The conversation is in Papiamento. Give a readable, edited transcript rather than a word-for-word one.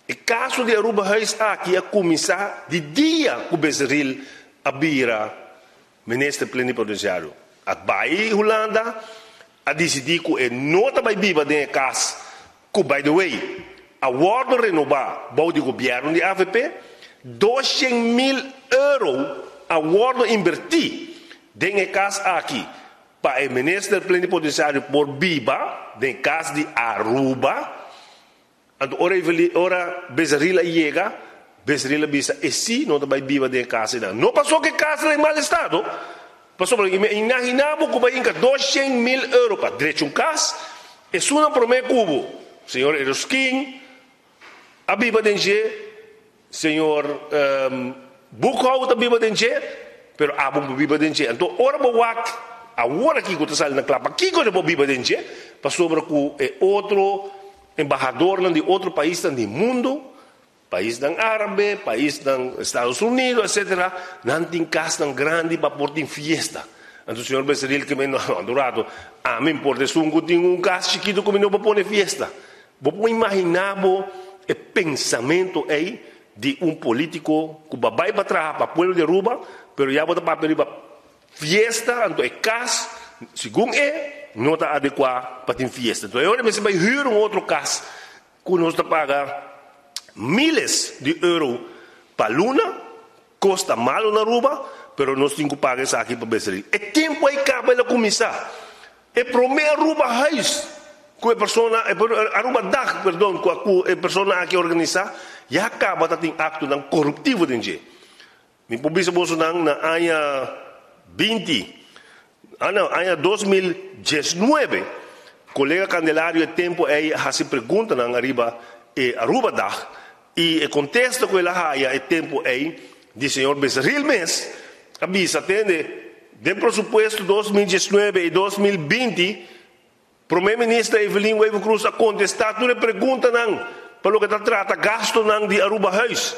E caso di Arubahuis aki a cuminsa di dia cu Besaril a bira minister plenipotenciario. A bay Hulanda, a dicidi cu e no ta bay biba den e cas cu, by the way, a wordo renoba bou di gobierno di avp. 200.000 euro a wordo inverti den e cas aki pa e minister plenipotenciario por biba den cas di Aruba. Anto ora Eveli, ora Besaril a yega, Besaril a bisa, e si no ta bai biba den e kas einan. No pasó ku e kas ta den mal estado, pasobra imaginá bo ku bai hinka 200.000 euro pa drecha un kas, esunnan promé ku bo, señor Eroskin a biba den dje, señor Boekhoudt a biba den dje, pero abo bo biba den dje. Anto ora bo wak awor aki ku ta sali na kla, pakiko no bo biba den dje? Pasobra ku e otro embahadornan di otro paisnan di mundu, paisnan árabe, paisnan Estados Unidos, etcétera, nan tin kasnan grandi pa por tin fiesta. Anto señor Becerril ke men, no, un rato, ami por ta esun ku tin un kas chikitu ku mi no por pone fiesta. Bo por imaginá bo e pensamento ei di un polítiko ku ba bai pa traha pa pueblo di Aruba, pero ya bo ta papia riba fiesta, anto e kas, segun e, no ta adekuá pa tin fiesta. Enton e ora mester bai hür un otro kas ku nos ta paga miles di euro pa luna, kos ta malu na Aruba, pero nos tin ku paga esaki pa Becerril. E tempu ei kaba el a kuminsá. E promé Arubahuis ku e persona, Arubadag, perdon, ku e persona aki a organisá, ya kaba ta tin aktonan koruptivo den dje. Mi por bisa bosonan na aña 20, ah no, aña 2019, kolega Candelario e tempu ei a hasi preguntanan ariba e Arubadag i e kontesta ku el a haya e tempu ei di señor Becerril mes a bisa, Tende, den presupuesto 2019 i 2020, Prome Minister Evelyn Wever-Croes a kontestá tur e preguntanan pa loke ta trata gastonan di Arubahuis.